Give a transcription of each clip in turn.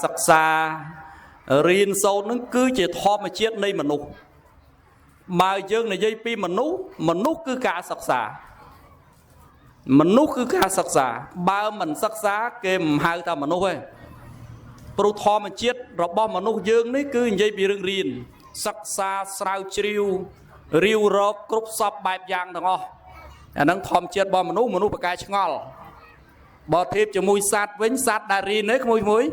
សិក្សារៀនសូត្រនឹងគឺជាធម្មជាតិនៃមនុស្សបើយើងនិយាយពីមនុស្សមនុស្សគឺការសិក្សាមនុស្សគឺការសិក្សាបើមិនសិក្សាគេមិនហៅថាមនុស្សទេព្រោះធម្មជាតិរបស់មនុស្សយើងនេះគឺនិយាយពីរឿងរៀនសិក្សាស្រាវជ្រាវរាវរកគ្រប់សពបែបយ៉ាងទាំងអស់អាហ្នឹងធម្មជាតិរបស់មនុស្សមនុស្សប្រកែឆ្ងល់បើធៀបជាមួយសត្វវិញសត្វដែលរៀនទេក្មួយៗ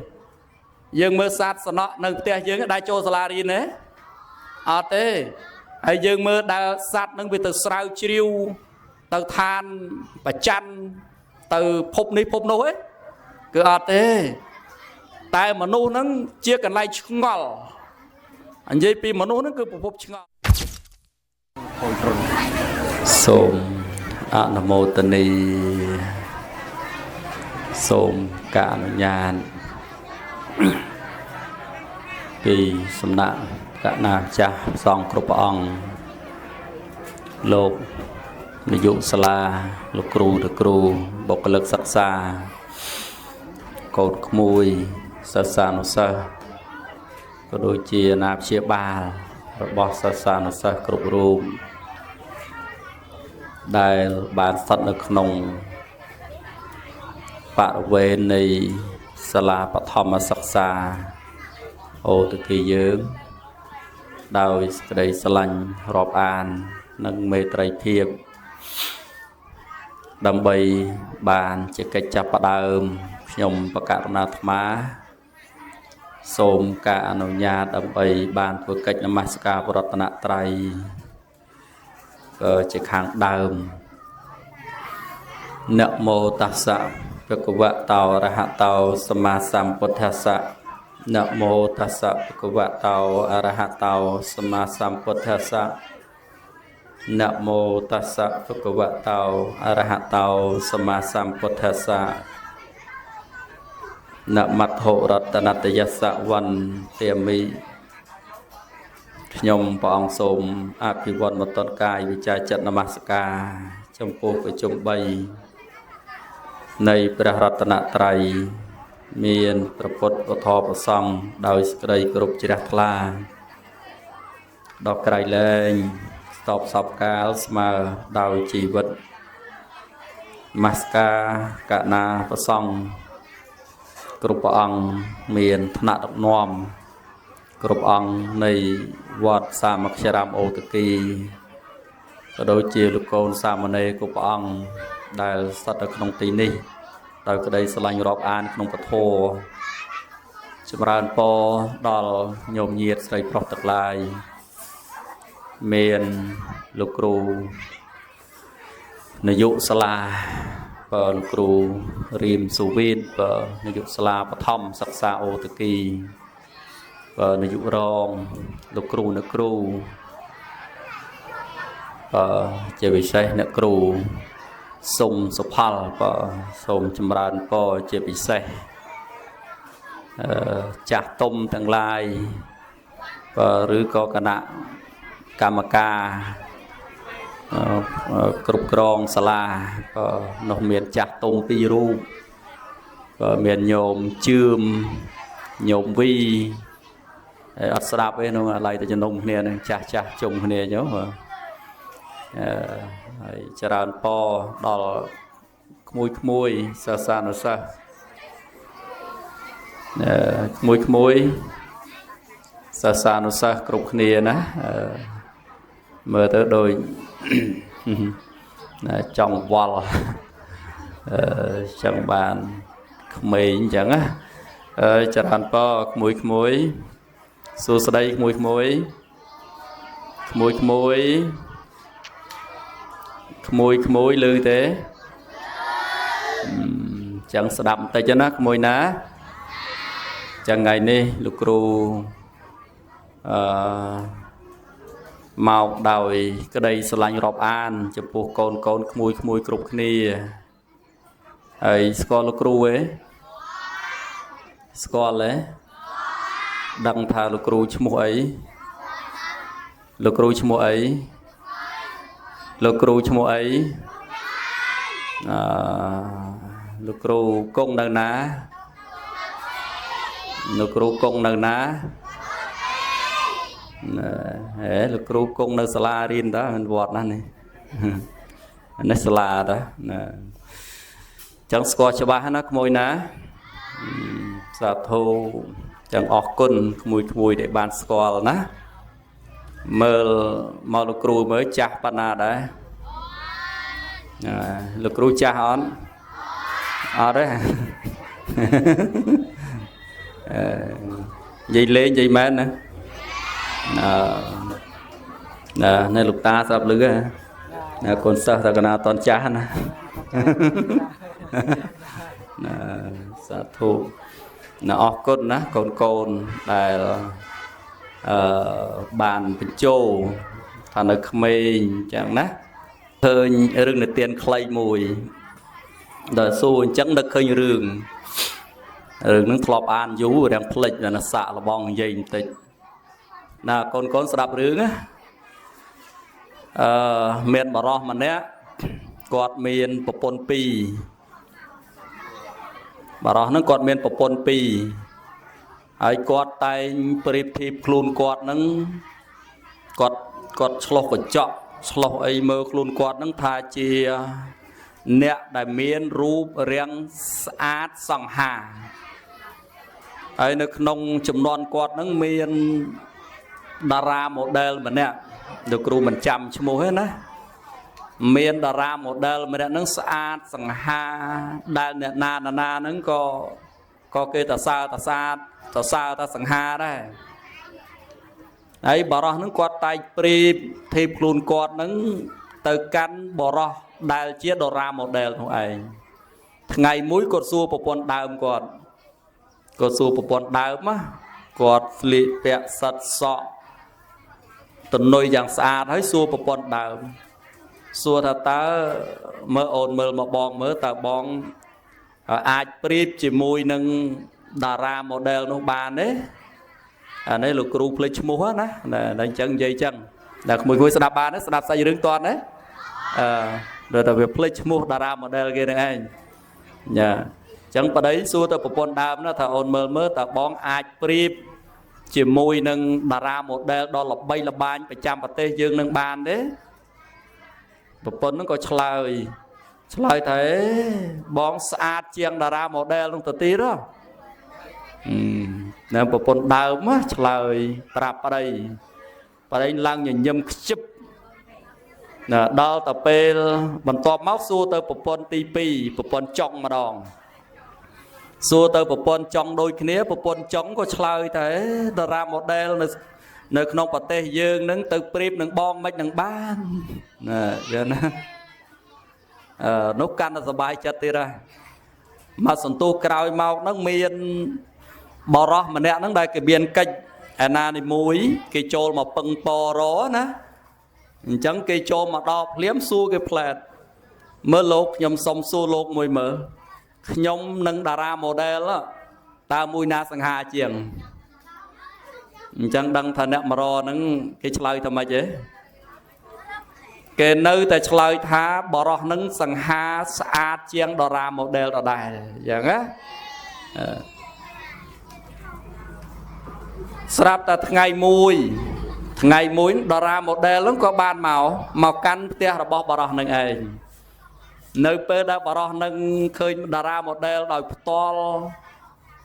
យើងមើលសត្វសំណក់នៅផ្ទះយើងដែលចូលសាលារៀនទេអត់ទេហើយយើងមើលដែលសត្វនឹងវាទៅស្រាវជ្រាវទៅឋានប្រច័នទៅភពនេះភពនោះទេគឺអត់ទេតែមនុស្សហ្នឹងជាកន្លែងឆ្ងល់និយាយពីមនុស្សហ្នឹងគឺពិភពឆ្ងល់សូមអនុមោទនីសូមការអនុញ្ញាតពីសំណាក់កណាចាស់សង្ឃគ្រប់ព្រះអង្គលោកនាយកសាលាលោកគ្រូទៅគ្រូបុគ្គលិកសិក្សាកូនក្មួយសិស្សានុសិស្សក៏ដូចជាអាណាព្យាបាលរបស់សិស្សានុសិស្សគ្រប់រូបដែលបានស្ថិតនៅក្នុងបរិវេណនៃសាលាបឋមសិក្សាអូទគីយើងដោយសេចក្តីស្រឡាញ់រាប់អាននិងមេត្រីភាពដើម្បីបានជាកិច្ចចាប់ផ្ដើមខ្ញុំបកករណាអាត្មាសូមការអនុញ្ញាតដើម្បីបានធ្វើកិច្ចនមស្ការព្រះរតនត្រ័យក៏ជាខាងដើមនមោតស្សៈភគវតោអរហតោសម្មាសម្ពុទ្ធស្សៈនមោតស្សៈភគវតោអរហតោសម្មាសម្ពុទ្ធស្សៈនមោតស្សៈភគវតោអរហតោសម្មាសម្ពុទ្ធស្សៈនមត្ថុរតនតយស្សវន្ទាមិខ្ញុំព្រះអង្គសូមអភិវឌ្ឍមតនកាយវិចារចិត្តនមស្ការចំពោះប្រជុំ3នៃព្រះរតនត្រ័យមានព្រះពុទ្ធពធប្រសង្ឃដោយសេចក្តីគោរពជ្រះថ្លាដល់ក្រៃលែងស្ទប់សពកាលស្មើដោយជីវិតនមស្ការកណាប្រសង្ឃគ្រប់ព្រះអង្គមានថ្នាក់ដឹកនាំគ្រប់អង្គនៃវត្តសាមគ្គរាមអូទគីក៏ដូចជាលោកកូនសាមណេរគ្រប់ព្រះអង្គដែលស្ថិតនៅក្នុងទីនេះដោយក្តីស្រឡាញ់រាប់អានក្នុងពធចម្រើនពរដល់ញោមញាតស្រីប្រុសទាំងឡាយមានលោកគ្រូនាយកសាលាបើលោកគ្រូរៀមសុវីតបើនាយកសាលាបឋមសិក្សាអូទគីបើនាយករងលោកគ្រូអ្នកគ្រូបើជាពិសេសអ្នកគ្រូសុំសុផលបើសូមចម្រើនពរជាពិសេសចាស់ទុំទាំងឡាយបើឬក៏គណៈកម្មការគ្រប់គ្រងសាលាបើនោះមានចាស់ទុំពីររូបបើមានញោមជឿមញោមវីអត់ស្ដាប់ទេនោះឡៃតែជំនុំគ្នានឹងចាស់ចាស់ជុំគ្នាចុះហើយចរើនពរដល់ក្មួយក្មួយសិស្សានុសិស្សក្មួយក្មួយសិស្សានុសិស្សគ្រប់គ្នាណាមើលទៅដូចចង់វល់ចង់បានក្មេងអញ្ចឹងណាចរើនពរក្មួយក្មួយសួស្តីក្មួយក្មួយក្មួយក្មួយក្មួយក្មួយឮទេចឹងស្ដាប់បន្តិចណាក្មួយណាចឹងថ្ងៃនេះលោកគ្រូអឺមកដោយក្តីស្រឡាញ់រាប់អានចំពោះកូនកូនក្មួយក្មួយគ្រប់គ្នាហើយស្គាល់លោកគ្រូទេស្គាល់ទេដឹងថាលោកគ្រូឈ្មោះអីលោកគ្រូឈ្មោះអីលោកគ្រូឈ្មោះអីអឺលោកគ្រូគង់នៅណា លោកគ្រូគង់នៅណាហេលោកគ្រូគង់នៅសាលារៀនតើមិនវត្តណានេះនេះសាលាតើណាចឹងស្គាល់ច្បាស់ណាក្មួយណាសាធុចឹងអរគុណក្មួយៗដែលបានស្គាល់ណាមើលមកលោកគ្រូមើលចាស់ប៉ុណ្ណាដែរលោកគ្រូចាស់អត់អត់ទេអឺនិយាយលេងនិយាយមែនណាអឺណានៅលោកតាស្រាប់លឺហ៎ណាកូនសិស្សតកណាអត់តន់ចាស់ណាណាសាធុណាអរគុណណាកូនកូនដែលអឺបានបញ្ចូលថានៅក្មេងអញ្ចឹងណាឃើញរឿងនិទានខ្លីមួយដល់សួរអញ្ចឹងនឹកឃើញរឿងហ្នឹងធ្លាប់អានយូររាំងភ្លេចដល់សាក់លបងនិយាយបន្តិចណាកូនកូនស្ដាប់រឿងណាអឺមានបរោះម្នាក់គាត់មានប្រពន្ធពីរបរោះហ្នឹងគាត់មានប្រពន្ធពីរហើយគាត់តែងប្រៀបធៀបខ្លួនគាត់ហ្នឹងគាត់ឆ្លោះកញ្ចក់ឆ្លោះអីមើលខ្លួនគាត់ហ្នឹងថាជាអ្នកដែលមានរូបរាងស្អាតសង្ហាហើយនៅក្នុងចំនួនគាត់ហ្នឹងមានតារាម៉ូដែលម្នាក់លោកគ្រូមិនចាំឈ្មោះទេណាមានតារាម៉ូដែលម្នាក់ហ្នឹងស្អាតសង្ហាដែលអ្នកណាណាហ្នឹងក៏គេតសើតស្អាតតសើតសង្ហាដែរហើយបរោះហ្នឹងគាត់តែងប្រៀបធៀបខ្លួនគាត់ហ្នឹងទៅកាន់បរោះដែលជាតារាម៉ូដែលនោះឯងថ្ងៃមួយគាត់សួរប្រពន្ធដើមគាត់គាត់សួរប្រពន្ធដើមណាគាត់ស្លៀកពាក់សិតសក់ទំនុយយ៉ាងស្អាតហើយសួរប្រពន្ធដើមសួរថាតើមើលអូនមើលមកបងមើលតើបងអាចប្រៀបជាមួយនឹងតារាម៉ូដែលនោះបានទេអានេះលោកគ្រូភ្លេចឈ្មោះណាតែអញ្ចឹងនិយាយអញ្ចឹងតែក្មួយៗស្ដាប់បានទេស្ដាប់សាច់រឿងតន់ទេអឺដល់តែវាភ្លេចឈ្មោះតារាម៉ូដែលគេនឹងឯងញ៉ាអញ្ចឹងប្តីសួរទៅប្រពន្ធដើមណាថាអូនមើលមើលតើបងអាចប្រៀបជាមួយនឹងតារាម៉ូដែលដ៏ល្បីល្បាញប្រចាំប្រទេសយើងនឹងបានទេប្រពន្ធហ្នឹងក៏ឆ្លើយថាបងស្អាតជាងតារាម៉ូដែលនោះទៅទៀតហ៎ណាប្រពន្ធដើមឆ្លើយប្រាប់ប្តីប្តីឡើងញញឹមខ្ជិបណាដល់ទៅពេលបន្ទាប់មកសួរទៅប្រពន្ធទី2ប្រពន្ធចុងម្ដងសួរទៅប្រពន្ធចុងដូចគ្នាប្រពន្ធចុងក៏ឆ្លើយថាតារាម៉ូដែលនៅក្នុងប្រទេសយើងនឹងទៅប្រៀបនឹងបងមិននឹងបានណាយ៉ាងណាអឺនោះកាន់តែសប្បាយចិត្តទៀតហើយមកសន្ទុះក្រោយមកហ្នឹងមានបរោះម្នាក់ហ្នឹងដែលគេមានកិច្ចឯណានីមួយគេចូលមកពឹងពរណាអញ្ចឹងគេចូលមកដល់ភ្លាមសួរគេផ្លែតមើលលោកខ្ញុំសុំសួរលោកមួយមើលខ្ញុំនិងតារាម៉ូដែលតើមួយណាសង្ហាជាងអញ្ចឹងដឹងថាអ្នកមរហ្នឹងគេឆ្លើយថាម៉េចទេគេនៅតែឆ្លើយថាបរោះហ្នឹងសង្ហាស្អាតជាងតារាម៉ូដែលដដែលអញ្ចឹងណាស្រាប់តែថ្ងៃមួយតារាម៉ូដែលហ្នឹងក៏បានមកកាន់ផ្ទះរបស់បរោះនឹងឯងនៅពេលដែលបរោះនឹងឃើញតារាម៉ូដែលដោយផ្ទាល់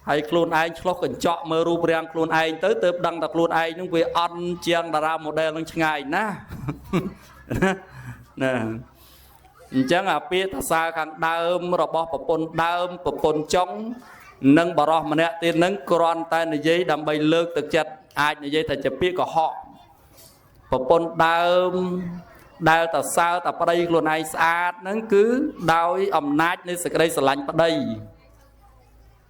ហើយខ្លួនឯងឆ្លោះកញ្ចក់មើលរូបរាងខ្លួនឯងទៅទើបដឹងថាខ្លួនឯងនឹងវាអន់ជាងតារាម៉ូដែលនឹងឆ្ងាយណាស់ណាអញ្ចឹងអាពាក្យថាសារខាងដើមរបស់ប្រពន្ធដើមប្រពន្ធចុងនិងបរោះម្នាក់ទៀតនឹងគ្រាន់តែនិយាយដើម្បីលើកទឹកចិត្តអាចនិយាយថាជាពាក្យកុហកប្រពន្ធដើមដែលតសើតប្តីខ្លួនឯងស្អាតហ្នឹងគឺដោយអំណាចនៃសេចក្តីស្រឡាញ់ប្តី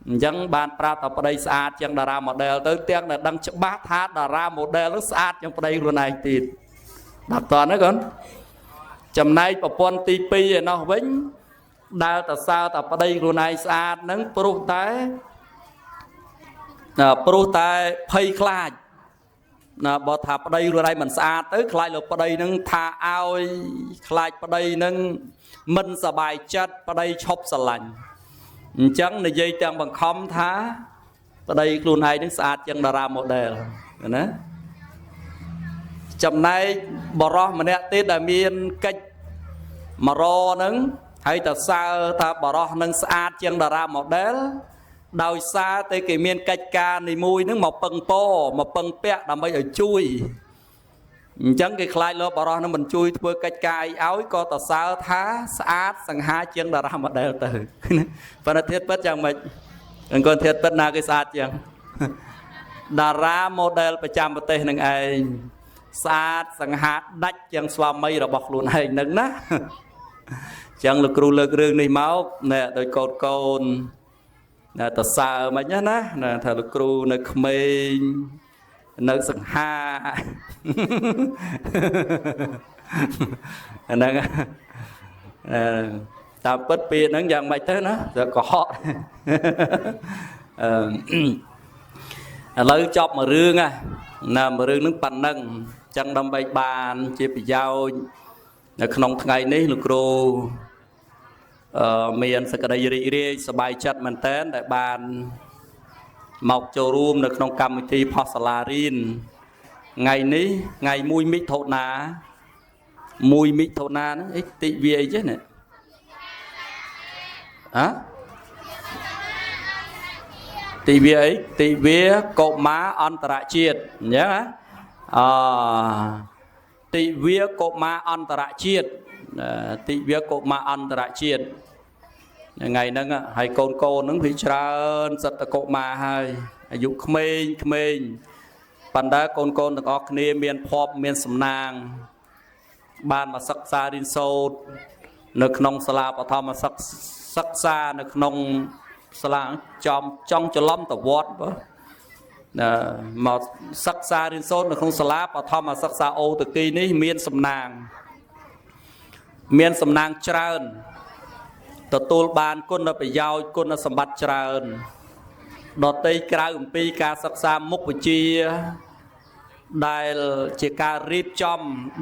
អញ្ចឹងបានប្រាប់ថាប្តីស្អាតជាងតារាម៉ូដែលទៅទាំងដែលដឹងច្បាស់ថាតារាម៉ូដែលហ្នឹងស្អាតជាងប្តីខ្លួនឯងទៀតដល់តើណាកូនចំណែកប្រពន្ធទី2ឯណោះវិញដែលតសើតប្តីខ្លួនឯងស្អាតហ្នឹងព្រោះតែភ័យខ្លាចណាបើថាប្តីខ្លួនឯងមិនស្អាតទៅខ្លាចលោកប្តីនឹងថាឲ្យខ្លាចប្តីនឹងមិនសប្បាយចិត្តប្តីឈប់ស្រឡាញ់អញ្ចឹងនិយាយទាំងបង្ខំថា ប្តីខ្លួនឯងនឹងស្អាតជាងតារា model ណាចំណែកបរោះម្នាក់ទៀតដែលមានកិច្ចមករហ្នឹងហើយតសើថាបរោះនឹងស្អាតជាងតារា model ដោយសារតែគេមានកិច្ចការនីមួយហ្នឹងមកពឹងពោមកពឹងពាក់ដើម្បីឲ្យជួយអញ្ចឹងគេខ្លាចលោកបរោះនឹងមិនជួយធ្វើកិច្ចការអីឲ្យក៏តសើថាស្អាតសង្ហាជាងតារា model ទៅប៉ុន្តែធាតពិតយ៉ាងម៉េចអង្គធាតពិតណាគេស្អាតជាងតារា model ប្រចាំប្រទេសនឹងឯងស្អាតសង្ហាដាច់ជាងស្វាមីរបស់ខ្លួនឯងនឹងណាអញ្ចឹងលោកគ្រូលើករឿងនេះមកណែដោយកូនកូនណែតសើមិនណាណាថាលោកគ្រូនៅក្មេងនៅសង្ហាហ្នឹងតាមពិតពាក្យហ្នឹងយ៉ាងម៉េចទៅណាទៅកុហកអឺឥឡូវចប់មួយរឿងណាមួយរឿងហ្នឹងប៉ុណ្ណឹងអញ្ចឹងដើម្បីបានជាប្រយោជន៍នៅក្នុងថ្ងៃនេះលោកគ្រូមានសក្តីរីករាយសប្បាយចិត្តមែនទែនដែលបានមកចូលរួមនៅក្នុងកម្មវិធីផុសសាលារៀនថ្ងៃនេះថ្ងៃ1មិថុនា1មិថុនាហ្នឹងអីតិវាអីចេះនេះហ៎ទិវាអីទិវាកុមារអន្តរជាតិអញ្ចឹងណាអទិវាកុមារអន្តរជាតិទិវាកុមារអន្តរជាតិថ្ងៃហ្នឹងហើយកូនកូនហ្នឹងវាច្រើនសិតតកុមារហើយអាយុក្មេងក្មេងប៉ុន្តែកូនកូនទាំងអស់គ្នាមានភ័ព្វមានសំណាងបានមកសិក្សារៀនសូត្រនៅក្នុងសាលាបឋមសិក្សានៅក្នុងសាលាចំចង់ច្រឡំតវត្តបើណាមកសិក្សារៀនសូត្រនៅក្នុងសាលាបឋមសិក្សាអូតគីនេះមានសំណាងមានសំណាងច្រើនទទួលបានគុណប្រយោជន៍គុណសម្បត្តិច្រើនដតីក្រៅអំពីការសិក្សាមុខវិជ្ជាដែលជាការរៀបចំ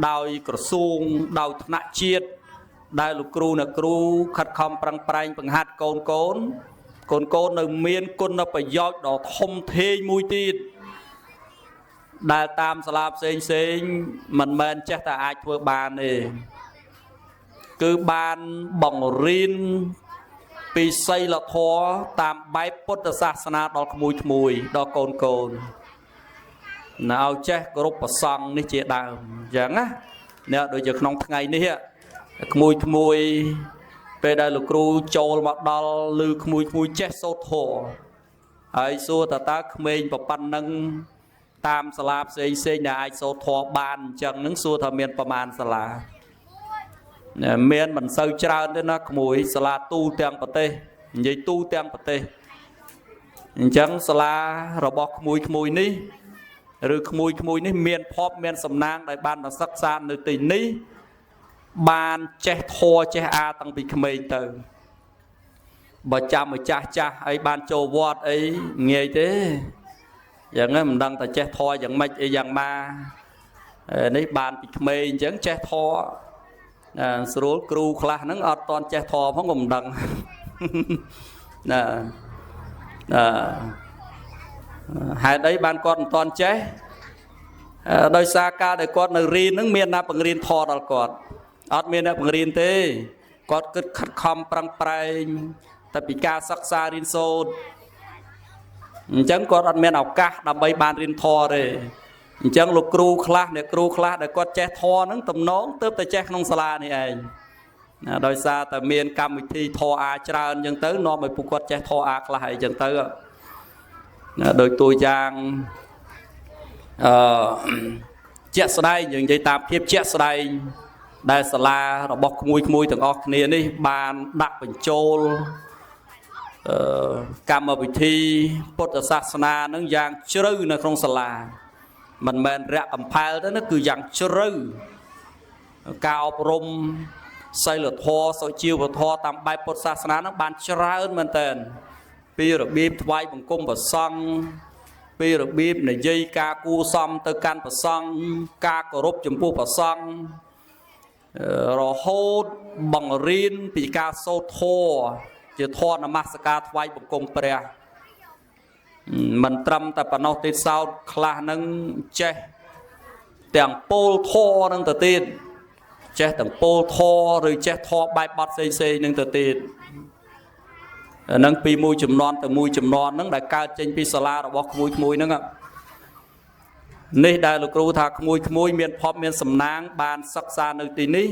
ដោយក្រសួងដោយថ្នាក់ជាតិដែលលោកគ្រូអ្នកគ្រូខិតខំប្រឹងប្រែងបង្ហាត់កូនកូនកូនកូននៅមានគុណប្រយោជន៍ដ៏ធំធេងមួយទៀតដែលតាមសាលាផ្សេងផ្សេងមិនមែនចេះតែអាចធ្វើបានទេគឺបានបង្រៀនពីសីលធម៌តាមបែបពុទ្ធសាសនាដល់ក្មួយក្មួយដល់កូនកូនណាឲ្យចេះគោរពព្រះសង្ឃនេះជាដើមអញ្ចឹងណាអ្នកដូចជាក្នុងថ្ងៃនេះក្មួយក្មួយពេលដែលលោកគ្រូចូលមកដល់ឮក្មួយក្មួយចេះសូត្រធម៌ហើយសួរតើតើក្មេងប៉ុណ្ណឹងតាមសាលាផ្សេងផ្សេងដែលអាចសូត្រធម៌បានអញ្ចឹងនឹងសួរថាមានប្រមាណសាលាមានមិនសូវច្រើនទេណាក្មួយសាលាទូទាំងប្រទេសនិយាយទូទាំងប្រទេសអញ្ចឹងសាលារបស់ក្មួយក្មួយនេះឬក្មួយក្មួយនេះមានភ័ព្វមានសំណាងដែលបានមកសិក្សានៅទីនេះបានចេះធម៌ចេះអាតាំងពីក្មេងទៅបើចាំម្ចាស់ចាស់អីបានចូលវត្តអីងាយទេយ៉ាងហ្នឹងមិនដឹងតែចេះធម៌យ៉ាងម៉េចអីយ៉ាងម៉ានេះបានពីក្មេងអញ្ចឹងចេះធម៌ស្រួលគ្រូខ្លះហ្នឹងអត់តន់ចេះធម៌ផងក៏មិនដឹងណាហេតុអីបានគាត់មិនតន់ចេះដោយសារការដែលគាត់នៅរៀនហ្នឹងមានអ្នកបង្រៀនធម៌ដល់គាត់អត់មានអ្នកបង្រៀនទេគាត់គិតខិតខំប្រឹងប្រែងតែពីការសិក្សារៀនសូត្រអញ្ចឹងគាត់អត់មានឱកាសដើម្បីបានរៀនធម៌ទេអញ្ចឹងលោកគ្រូខ្លះអ្នកគ្រូខ្លះដែលគាត់ចេះធម៌ហ្នឹងទំនងទើបតែចេះក្នុងសាលានេះឯងណាដោយសារតែមានកម្មវិធីធម៌អាច្រើនអញ្ចឹងទៅនាំឲ្យពួកគាត់ចេះធម៌អាខ្លះអីចឹងទៅណាដោយតួយ៉ាងអឺជាក់ស្ដែងយើងនិយាយតាមភាពជាក់ស្ដែងដែលសាលារបស់ក្មួយក្មួយទាំងអស់គ្នានេះបានដាក់បញ្ចូលកម្មវិធីពុទ្ធសាសនានឹងយ៉ាងជ្រៅនៅក្នុងសាលាមិនមែនរាក់កំផែលទេណាគឺយ៉ាងជ្រៅការអប់រំសីលធម៌សុជីវធម៌តាមបែបពុទ្ធសាសនានឹងបានច្រើនមែនទែនពីរបៀបថ្វាយបង្គំព្រះសង្ឃពីរបៀបនិយាយការគួសមទៅកាន់ព្រះសង្ឃការគោរពចំពោះព្រះសង្ឃរហូតបង្រៀនពីការសូត្រធម៌ជាធម៌នមស្ការថ្វាយបង្គំព្រះ មិនត្រឹមតែប៉ុណ្ណោះទេសោតខ្លះនឹងចេះទាំងពោលធរនឹងទៅទៀតចេះទាំងពោលធរឬចេះធរបែបបត់ផ្សេងផ្សេងនឹងទៅទៀតនឹងពីមួយចំនួនទៅមួយចំនួនហ្នឹងដែលកើតចេញពីសាលារបស់ក្មួយក្មួយហ្នឹងនេះដែលលោកគ្រូថាក្មួយក្មួយមានភពមានសំណាងបានសិក្សានៅទីនេះ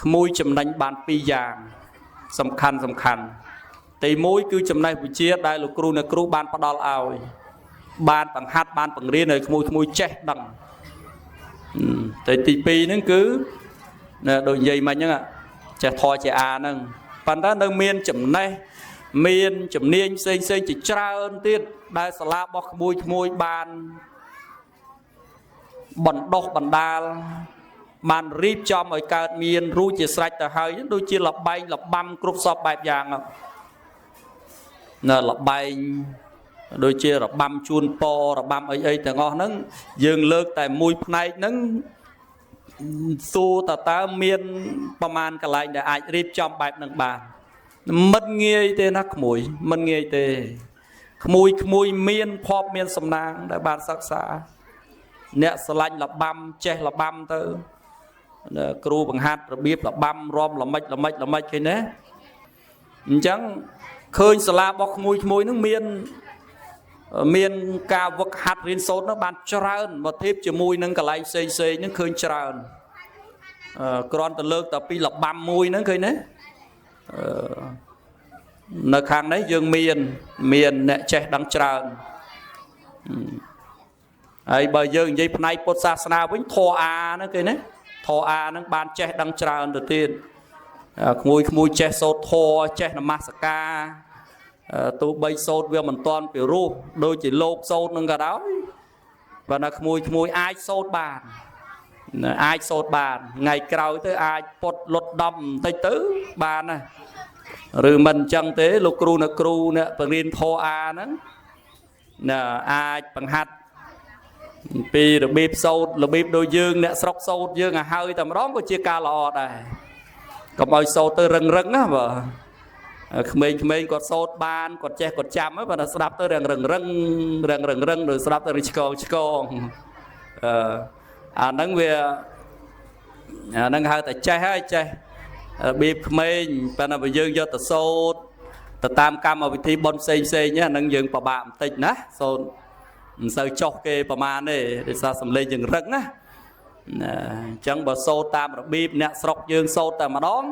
ក្មួយចំណេញបានពីរយ៉ាងសំខាន់សំខាន់ទី1គឺចំណេះវិជ្ជាដែលលោកគ្រូអ្នកគ្រូបានផ្ដល់ឲ្យបានបង្ហាត់បានបង្រៀនឲ្យក្មួយក្មួយចេះដឹងតែទី2ហ្នឹងគឺដូចនិយាយមិញហ្នឹងចេះធរជាអាហ្នឹងប៉ុន្តែនៅមានចំណេះមានជំនាញផ្សេងផ្សេងជាច្រើនទៀតដែលសាលារបស់ក្មួយក្មួយបានបណ្ដុះបណ្ដាលបានរៀបចំឲ្យកើតមានរួចជាស្រេចទៅហើយដូចជាលបែងលបាំគ្រប់សពបែបយ៉ាងណាលបែងដូចជារបាំជួនពរបាំអីអីទាំងអស់ហ្នឹងយើងលើកតែមួយផ្នែកហ្នឹងសួរតើមានប្រមាណកន្លែងដែលអាចរៀបចំបែបហ្នឹងបានមិនងាយទេណាក្មួយមិនងាយទេក្មួយក្មួយមានភពមានសំណាងដែលបានសិក្សាអ្នកស្រឡាញ់លបាំចេះលបាំទៅគ្រូបង្ហាត់របៀបលបាំរំល្មិចល្មិចល្មិចឃើញទេអញ្ចឹងឃើញសាលារបស់ក្មួយក្មួយហ្នឹងមានការវឹកហាត់រៀនសូត្រនោះបានច្រើនបើធៀបជាមួយនឹងកន្លែងផ្សេងផ្សេងហ្នឹងឃើញច្រើនគ្រាន់តែលើកតែពីលបាំមួយហ្នឹងឃើញទេនៅខាងនេះយើងមានអ្នកចេះដឹងច្រើនហើយបើយើងនិយាយផ្នែកពុទ្ធសាសនាវិញធរអាហ្នឹងគេណាធរអាហ្នឹងបានចេះដឹងច្រើនទៅទៀតក្មួយក្មួយចេះសូត្រធរចេះនមស្ការទោះបីសូត្រវាមិនទាន់ពីរោះដូចជាលោកសូត្រនឹងក៏ដោយបើណាក្មួយក្មួយអាចសូត្របានអាចសូត្របានថ្ងៃក្រោយទៅអាចពុតលុតដំបន្តិចទៅបានណាឬមិនអញ្ចឹងទេលោកគ្រូអ្នកគ្រូអ្នកបង្រៀនធរអាហ្នឹងណាអាចបង្ហាត់ពីរបៀបសូត្ររបៀបដូចយើងអ្នកស្រុកសូត្រយើងឲ្យហើយតែម្ដងក៏ជាការល្អដែរកុំឲ្យសូត្រទៅរឹងរឹងណាបើក្មេងៗគាត់សូត្របានគាត់ចេះគាត់ចាំហើយបើស្ដាប់ទៅរឹងរឹងរឹងរឹងរឹងរឹងឬស្ដាប់ទៅឆ្កងឆ្កងអាហ្នឹងវាអាហ្នឹងហៅតែចេះហើយចេះរបៀបក្មេងប៉ុន្តែបើយើងយកទៅសូត្រទៅតាមកម្មវិធីបុណ្យផ្សេងផ្សេងហ្នឹងយើងពិបាកបន្តិចណាសូត្រមិនសូវចុះគេប្រមាណទេដោយសារសំឡេងយើងរឹងណាអញ្ចឹងបើសូត្រតាមរបៀបអ្នកស្រុកយើងសូត្រតែម្ដង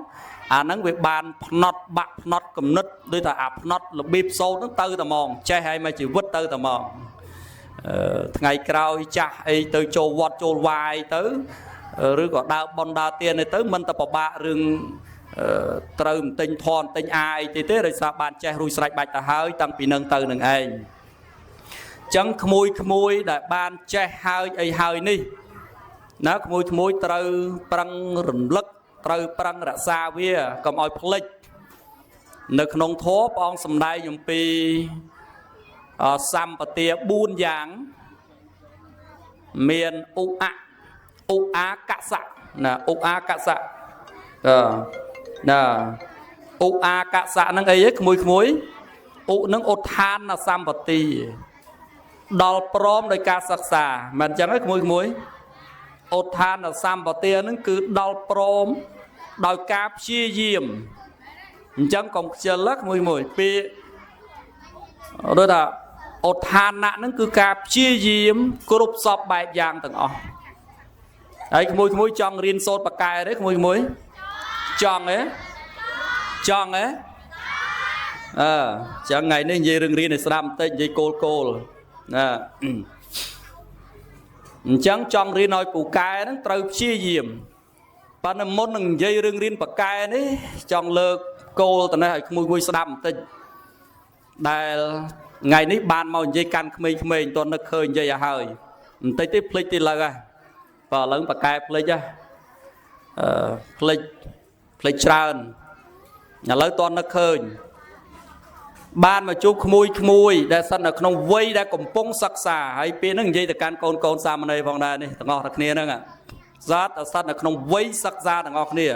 អាហ្នឹងវាបានផ្នត់បាក់ផ្នត់គំនិតដូចថាអាផ្នត់របៀបសូត្រហ្នឹងទៅតែហ្មងចេះហើយមកជីវិតទៅតែហ្មងថ្ងៃក្រោយចាស់អីទៅចូលវត្តចូលវាយទៅឬក៏ដើរបុណ្យដើរទានទៅមិនទៅពិបាករឿងត្រូវទិញធនទិញអាអីទេដោយសារបានចេះរួចស្រេចបាច់ទៅហើយតាំងពីនឹងទៅនឹងឯងចឹងក្មួយក្មួយដែលបានចេះហើយអីហើយនេះណាក្មួយក្មួយត្រូវប្រឹងរំលឹកត្រូវប្រឹងរក្សាវាកុំឲ្យភ្លេចនៅក្នុងធម៌ព្រះអង្គសម្ដែងអំពីសម្បទា4យ៉ាងមានឧអឧអាកសៈណាឧអាកសៈណាឧអាកសៈហ្នឹងអីហ៎ក្មួយក្មួយឧហ្នឹងឧទ្ធានសម្បទាដល់ព្រមដោយការសិក្សាមិនអញ្ចឹងទេក្មួយក្មួយឧទ្ធានសម្បទាហ្នឹងគឺដល់ព្រមដោយការព្យាយាមអញ្ចឹងកុំខ្ជិលក្មួយក្មួយពាក្យដូចថាឧទ្ធានៈហ្នឹងគឺការព្យាយាមគ្រប់សពបែបយ៉ាងទាំងអស់ហើយក្មួយក្មួយចង់រៀនសូត្របកែទេក្មួយក្មួយចង់ទេចង់ទេអឺចឹងថ្ងៃនេះនិយាយរឿងរៀនឲ្យស្ដាប់បន្តិចនិយាយគោលគោលណាអញ្ចឹងចង់រៀនឲ្យពូកែហ្នឹងត្រូវព្យាយាមប៉ុន្តែមុននឹងនិយាយរឿងរៀនបកែនេះចង់លើកគោលទៅនេះឲ្យក្មួយមួយស្ដាប់បន្តិចដែលថ្ងៃនេះបានមកនិយាយកាន់ក្មេងៗតើនឹកឃើញនិយាយឲ្យហើយបន្តិចទេភ្លេចទេលើហ่ะបើឥឡូវបកែភ្លេចហ៎ភ្លេចភ្លេចច្រើនឥឡូវតើនឹកឃើញបានមកជួបក្មួយក្មួយដែលស្ថិតនៅក្នុងវ័យដែលកំពុងសិក្សាហើយពេលហ្នឹងនិយាយទៅកាន់កូនកូនសាមណេរផងដែរនេះទាំងអស់គ្នាហ្នឹងស្ថិតនៅក្នុងវ័យសិក្សាទាំងអស់គ្នា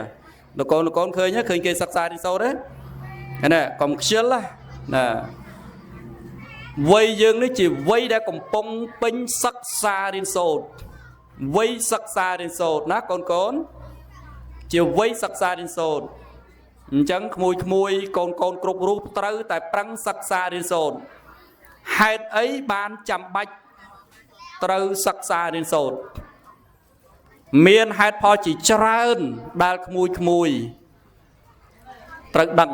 លោកកូនលោកកូនឃើញឃើញគេសិក្សារៀនសូត្រទេណាកុំខ្ជិលណា វ័យយើងនេះជាវ័យដែលកំពុងពេញសិក្សារៀនសូត្រវ័យសិក្សារៀនសូត្រណាកូនកូនជាវ័យសិក្សារៀនសូត្រអញ្ចឹងក្មួយក្មួយកូនកូនគ្រប់រូបត្រូវតែប្រឹងសិក្សារៀនសូត្រហេតុអីបានចាំបាច់ត្រូវសិក្សារៀនសូត្រមានហេតុផលជាច្រើនដែលក្មួយក្មួយត្រូវដឹង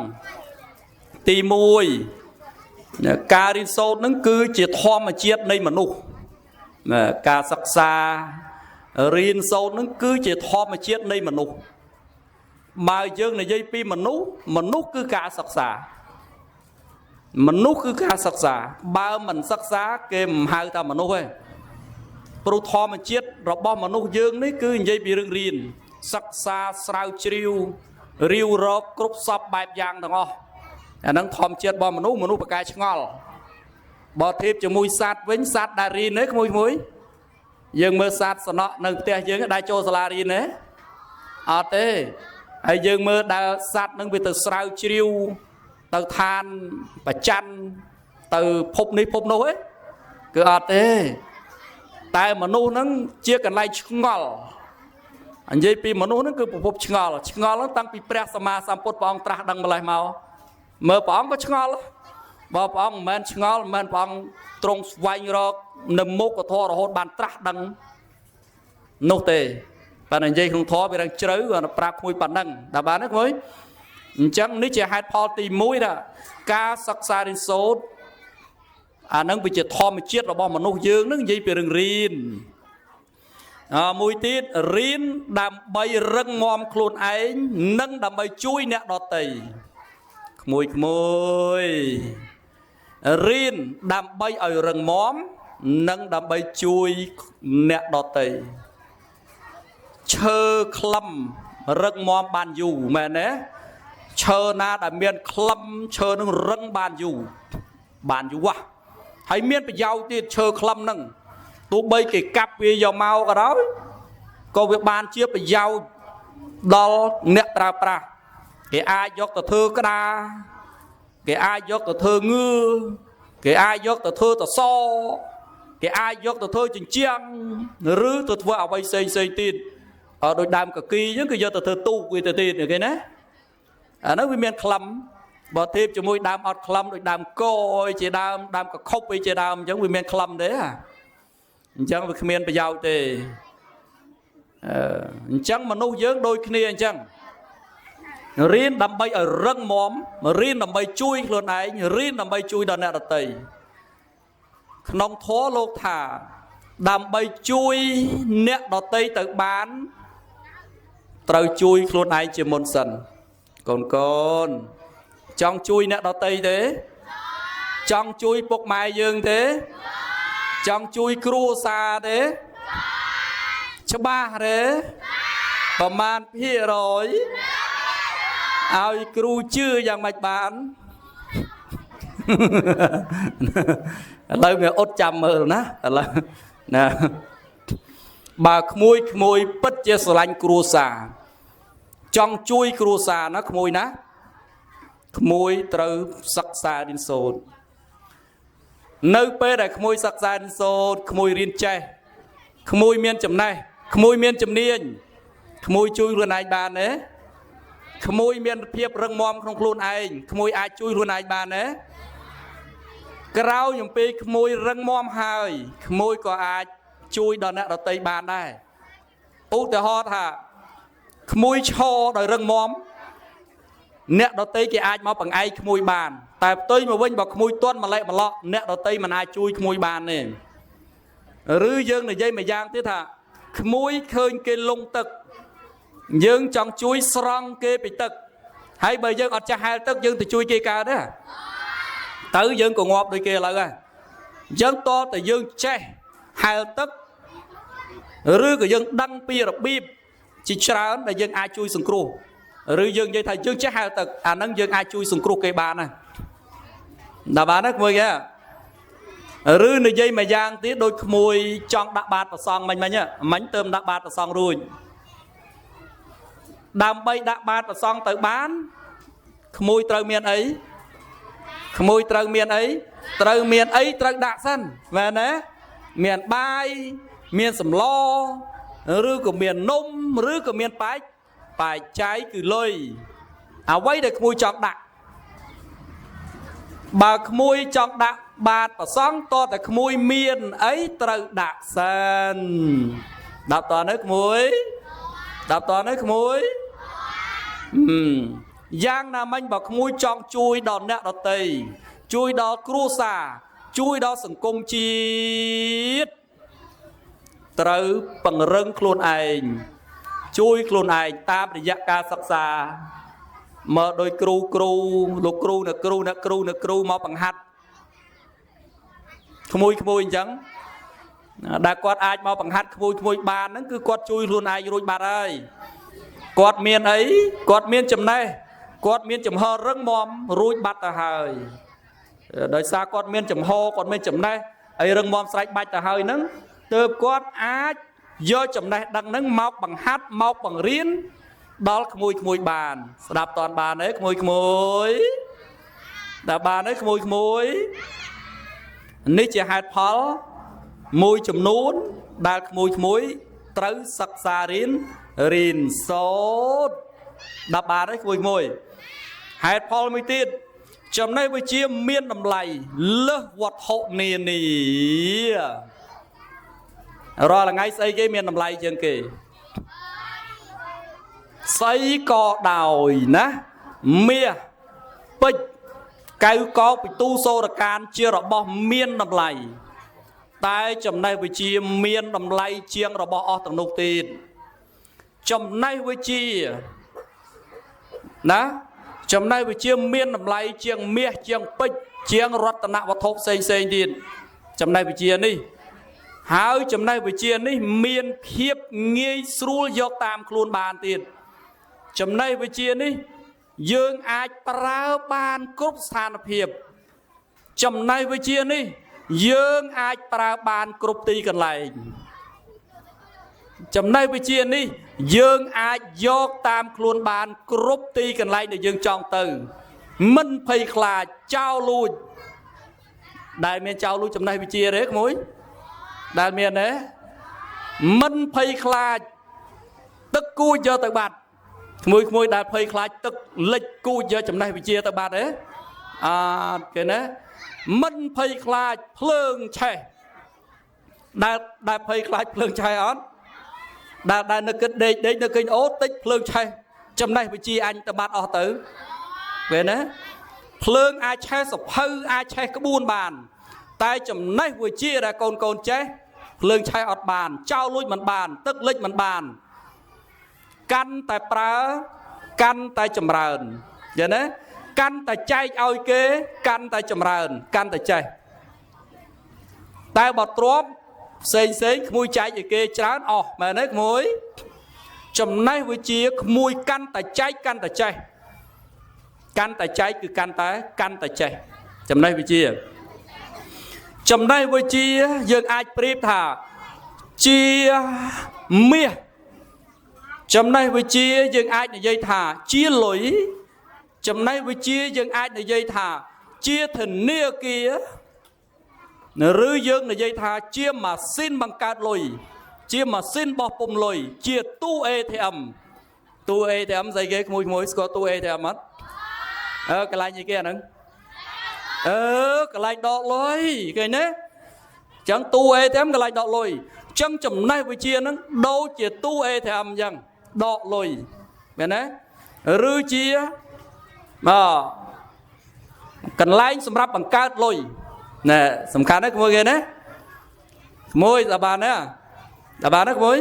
ទី1ការរៀនសូត្រនឹងគឺជាធម្មជាតិនៃមនុស្សការសិក្សារៀនសូត្រនឹងគឺជាធម្មជាតិនៃមនុស្សបើយើងនិយាយពីមនុស្សមនុស្សគឺការសិក្សាមនុស្សគឺការសិក្សាបើមិនសិក្សាគេមិនហៅថាមនុស្សទេព្រោះធម្មជាតិរបស់មនុស្សយើងនេះគឺនិយាយពីរឿងរៀនសិក្សាស្រាវជ្រាវរាវរកគ្រប់សពបែបយ៉ាងទាំងអស់អាហ្នឹងធម្មជាតិរបស់មនុស្សមនុស្សប្រកែឆ្ងល់បើធៀបជាមួយសត្វវិញសត្វដែលរៀនទេក្មួយក្មួយយើងមើលសត្វសំណក់នៅផ្ទះយើងដែលចូលសាលារៀនទេអត់ទេហើយយើងមើលដែលសត្វនឹងវាទៅស្រាវជ្រាវទៅឋានប្រច័នទៅភពនេះភពនោះទេគឺអត់ទេតែមនុស្សហ្នឹងជាកន្លែងឆ្ងល់និយាយពីមនុស្សហ្នឹងគឺប្រភពឆ្ងល់ឆ្ងល់ហ្នឹងតាំងពីព្រះសម្មាសម្ពុទ្ធព្រះអង្គត្រាស់ដឹងម្លេះមកមើលព្រះអង្គក៏ឆ្ងល់បើព្រះអង្គមិនមែនឆ្ងល់មិនមែនព្រះអង្គទ្រង់ស្វែងរកនៅមុខធម៌រហូតបានត្រាស់ដឹងនោះទេតែនិយាយក្នុងធម៌វារឹងជ្រៅគាត់ប្រាប់ក្មួយប៉ុណ្ណឹងដល់បានទេក្មួយអញ្ចឹងនេះជាហេតុផលទី1ថាការសិក្សារៀនសូត្រអានឹងវាជាធម្មជាតិរបស់មនុស្សយើងនឹងនិយាយពីរឿងរៀនមួយទៀតរៀនដើម្បីរឹងមាំខ្លួនឯងនិងដើម្បីជួយអ្នកដទៃក្មួយក្មួយរៀនដើម្បីឲ្យរឹងមាំនិងដើម្បីជួយអ្នកដទៃឈើក្លឹមរឹងមាំបានយូរមែនទេឈើណាដែលមានក្លឹមឈើនឹងរឹងបានយូរបានយូរហ៎ហើយមានប្រយោជន៍ទៀតឈើក្លឹមហ្នឹងទោះបីគេកាប់វាយកមកក៏ដោយក៏វាបានជាប្រយោជន៍ដល់អ្នកប្រើប្រាស់គេអាចយកទៅធ្វើក្តារគេអាចយកទៅធ្វើងឿគេអាចយកទៅធ្វើតសគេអាចយកទៅធ្វើជញ្ជាំងឬទៅធ្វើអ្វីផ្សេងផ្សេងទៀតដោយដើមកគីអញ្ចឹងគឺយកទៅធ្វើទូកវាទៅទៀតគេណាអានោះវាមានក្លឹមបើធៀបជាមួយដើមអត់ក្លឹមដូចដើមកអីជាដើមដើមកខុបអីជាដើមអញ្ចឹងវាមានក្លឹមទេអញ្ចឹងវាគ្មានប្រយោជន៍ទេអញ្ចឹងមនុស្សយើងដូចគ្នាអញ្ចឹងរៀនដើម្បីឲ្យរឹងមាំរៀនដើម្បីជួយខ្លួនឯងរៀនដើម្បីជួយដល់អ្នកដទៃក្នុងធម៌លោកថាដើម្បីជួយអ្នកដទៃទៅបានត្រូវជួយខ្លួនឯងជាមុនសិនកូនកូនចង់ជួយអ្នកដទៃទេចង់ជួយពុកម៉ែយើងទេចង់ជួយគ្រួសារទេច្បាស់ទេប្រមាណភាគរយឲ្យគ្រូជឿយ៉ាងម៉េចបានឥឡូវវាអត់ចាំមើលណាឥឡូវណាបើក្មួយក្មួយពិតជាស្រឡាញ់គ្រួសារចង់ជួយគ្រួសារណាក្មួយណាក្មួយត្រូវសិក្សារៀនសូត្រនៅពេលដែលក្មួយសិក្សារៀនសូត្រក្មួយរៀនចេះក្មួយមានចំណេះក្មួយមានជំនាញក្មួយជួយខ្លួនឯងបានទេក្មួយមានភាពរឹងមាំក្នុងខ្លួនឯងក្មួយអាចជួយខ្លួនឯងបានទេក្រោយអំពីក្មួយរឹងមាំហើយក្មួយក៏អាចជួយដល់អ្នកដទៃបានដែរឧទាហរណ៍ថាក្មួយឈរដោយរឹងមាំអ្នកដទៃគេអាចមកបង្អែកក្មួយបានតែផ្ទុយមកវិញបើក្មួយទន់ម្លេះម្លក់អ្នកដទៃមិនអាចជួយក្មួយបានទេឬយើងនិយាយមួយយ៉ាងទៀតថាក្មួយឃើញគេលង់ទឹកយើងចង់ជួយស្រង់គេពីទឹកហើយបើយើងអត់ចេះហែលទឹកយើងទៅជួយគេកើតទេទៅយើងក៏ងាប់ដូចគេឥឡូវដែរអញ្ចឹងតតែយើងចេះហែលទឹកឬក៏យើងដឹងពីរបៀបជាច្រើនដែលយើងអាចជួយសង្គ្រោះឬយើងនិយាយថាយើងចេះហែលទឹកអាហ្នឹងយើងអាចជួយសង្គ្រោះគេបានណាដល់បានណាក្មួយគេឬនិយាយមួយយ៉ាងទៀតដូចក្មួយចង់ដាក់បាតប្រសង់មិញមិញមិញទៅដាក់បាតប្រសង់រួចដើម្បីដាក់បាតប្រសង់ទៅបានក្មួយត្រូវមានអី ក្មួយត្រូវមានអីត្រូវមានអីត្រូវដាក់សិនមែនទេមានបាយមានសម្លឬក៏មាននំឬក៏មានបាយបាយចៃគឺលុយអ្វីដែលក្មួយចង់ដាក់បើក្មួយចង់ដាក់បាតប្រសង់តតែក្មួយមានអីត្រូវដាក់សិនដល់តនៅក្មួយដល់តនៅក្មួយយ៉ាងណាមិញបើក្មួយចង់ជួយដល់អ្នកដទៃជួយដល់គ្រួសារជួយដល់សង្គមជាតិត្រូវពង្រឹងខ្លួនឯងជួយខ្លួនឯងតាមរយៈការសិក្សាមកដោយគ្រូគ្រូលោកគ្រូអ្នកគ្រូអ្នកគ្រូអ្នកគ្រូមកបង្ហាត់ក្មួយក្មួយអញ្ចឹងដែលគាត់អាចមកបង្ហាត់ក្មួយក្មួយបានហ្នឹងគឺគាត់ជួយខ្លួនឯងរួចបាត់ហើយគាត់មានអីគាត់មានចំណេះគាត់មានចំហរឹងមាំរួចបាត់ទៅហើយដោយសារគាត់មានចំហគាត់មានចំណេះហើយរឹងមាំស្រេចបាច់ទៅហើយហ្នឹងទើបគាត់អាចយកចំណេះដឹងហ្នឹងមកបង្ហាត់មកបង្រៀនដល់ក្មួយក្មួយបានស្ដាប់តន់បានទេក្មួយក្មួយដល់បានទេក្មួយក្មួយនេះជាហេតុផលមួយចំនួនដែលក្មួយក្មួយត្រូវសិក្សារៀនរៀនសូត្រដល់បានទេក្មួយក្មួយហេតុផលមួយទៀតចំណេះវិជ្ជាមានតម្លៃលើសវត្ថុនានារាល់ថ្ងៃស្អីគេមានតម្លៃជាងគេស្អីក៏ដោយណាមាសពេជ្រកៅកោពិទូសូរកានជារបស់មានតម្លៃតែចំណេះវិជ្ជាមានតម្លៃជាងរបស់អស់ទាំងនោះទៀតចំណេះវិជ្ជាណាចំណេះវិជ្ជាមានតម្លៃជាងមាសជាងពេជ្រជាងរតនវត្ថុផ្សេងផ្សេងទៀតចំណេះវិជ្ជានេះហើយចំណេះវិជ្ជានេះមានភាពងាយស្រួលយកតាមខ្លួនបានទៀតចំណេះវិជ្ជានេះយើងអាចប្រើបានគ្រប់ស្ថានភាពចំណេះវិជ្ជានេះយើងអាចប្រើបានគ្រប់ទីកន្លែងចំណេះវិជ្ជានេះយើងអាចយកតាមខ្លួនបានគ្រប់ទីកន្លែងដែលយើងចង់ទៅមិនភ័យខ្លាចចោលលួចដែលមានចោលលួចចំណេះវិជ្ជាទេក្មួយដែលមានទេមិនភ័យខ្លាចទឹកគួចយកទៅបាត់ក្មួយក្មួយដែលភ័យខ្លាចទឹកលិចគួចយកចំណេះវិជ្ជាទៅបាត់ទេអត់គេណាមិនភ័យខ្លាចភ្លើងឆេះដែលភ័យខ្លាចភ្លើងឆេះអត់ដែលនៅគិតដេកដេកនៅឃើញអូតិចភ្លើងឆេះចំណេះវិជ្ជាអញទៅបាត់អស់ទៅពេលណាភ្លើងអាចឆេះសភៅអាចឆេះក្បួនបានតែចំណេះវិជ្ជាដែលកូនកូនចេះភ្លើងឆេះអត់បានចោលលួចមិនបានទឹកលិចមិនបានកាន់តែប្រើកាន់តែចម្រើនយល់ទេកាន់តែចែកឲ្យគេកាន់តែចម្រើនកាន់តែចេះតែបើទ្របផ្សេងផ្សេងក្មួយចែកឲ្យគេច្រើនអស់មែនទេក្មួយចំណេះវិជ្ជាក្មួយកាន់តែចែកកាន់តែចេះកាន់តែចែកគឺកាន់តែចេះចំណេះវិជ្ជាចំណេះវិជ្ជាយើងអាចប្រៀបថាជាមាសចំណេះវិជ្ជាយើងអាចនិយាយថាជាលុយចំណេះវិជ្ជាយើងអាចនិយាយថាជាធនាគារឬយើងនិយាយថាជាម៉ាស៊ីនបង្កើតលុយជាម៉ាស៊ីនបោះពុំលុយជាទូ ATM ទូ ATM ស្អីគេក្មួយក្មួយស្គាល់ទូ ATM អត់អើកន្លែងអីគេអាហ្នឹងអើកន្លែងដកលុយឃើញទេចឹងទូ ATM កន្លែងដកលុយចឹងចំណេះវិជ្ជាហ្នឹងដូចជាទូ ATM អញ្ចឹងដកលុយមែនទេឬជាមកកន្លែងសម្រាប់បង្កើតលុយណែសំខាន់ណាស់ក្មួយគេណាក្មួយដល់បានណាដល់បានណាក្មួយ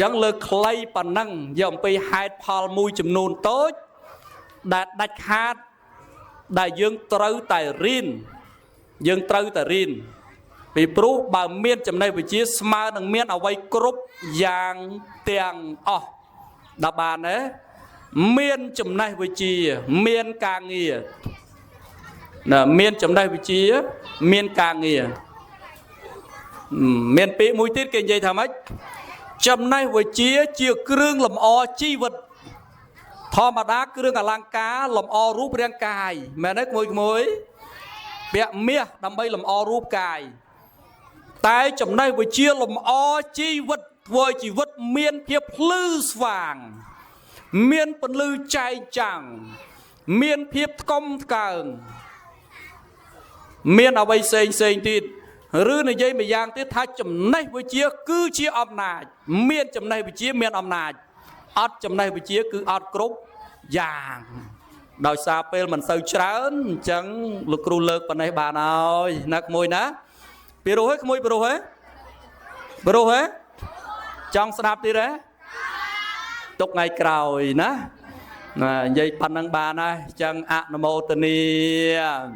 ចឹងលើខ្លីប៉ុណ្ណឹងយកអំពីហេតុផលមួយចំនួនតូចដែលដាច់ខាតដែលយើងត្រូវតែរៀនយើងត្រូវតែរៀនពីព្រោះបើមានចំណេះវិជ្ជាស្មើនឹងមានអ្វីគ្រប់យ៉ាងទាំងអស់ដល់បានទេមានចំណេះវិជ្ជាមានការងារណាមានចំណេះវិជ្ជាមានការងារមានពាក្យមួយទៀតគេនិយាយថាម៉េចចំណេះវិជ្ជាជាគ្រឿងលម្អជីវិតធម្មតាគ្រឿងអលង្ការលម្អរូបរាងកាយមែនទេក្មួយក្មួយ ពាក់មាសដើម្បីលម្អរូបកាយតែចំណេះវិជ្ជាលម្អជីវិតធ្វើឲ្យជីវិតមានភាពភ្លឺស្វាង មានពន្លឺចែងចាំងមានភាពថ្កុំថ្កើងមានអ្វីផ្សេងផ្សេងទៀតឬនិយាយម្យ៉ាងទៀតថាចំណេះវិជ្ជាគឺជាអំណាចមានចំណេះវិជ្ជាមានអំណាចអត់ចំណេះវិជ្ជាគឺអត់គ្រប់យ៉ាងដោយសារពេលមិនសូវច្រើនអញ្ចឹងលោកគ្រូលើកប៉ុណ្ណេះបានហើយណាក្មួយណាពីរោះហ៎ក្មួយពីរោះហ៎ពីរោះហ៎ចង់ស្ដាប់ទៀតហ៎ ទុកថ្ងៃក្រោយណាណានិយាយប៉ុណ្ណឹងបានហើយអញ្ចឹងអនុមោទនា។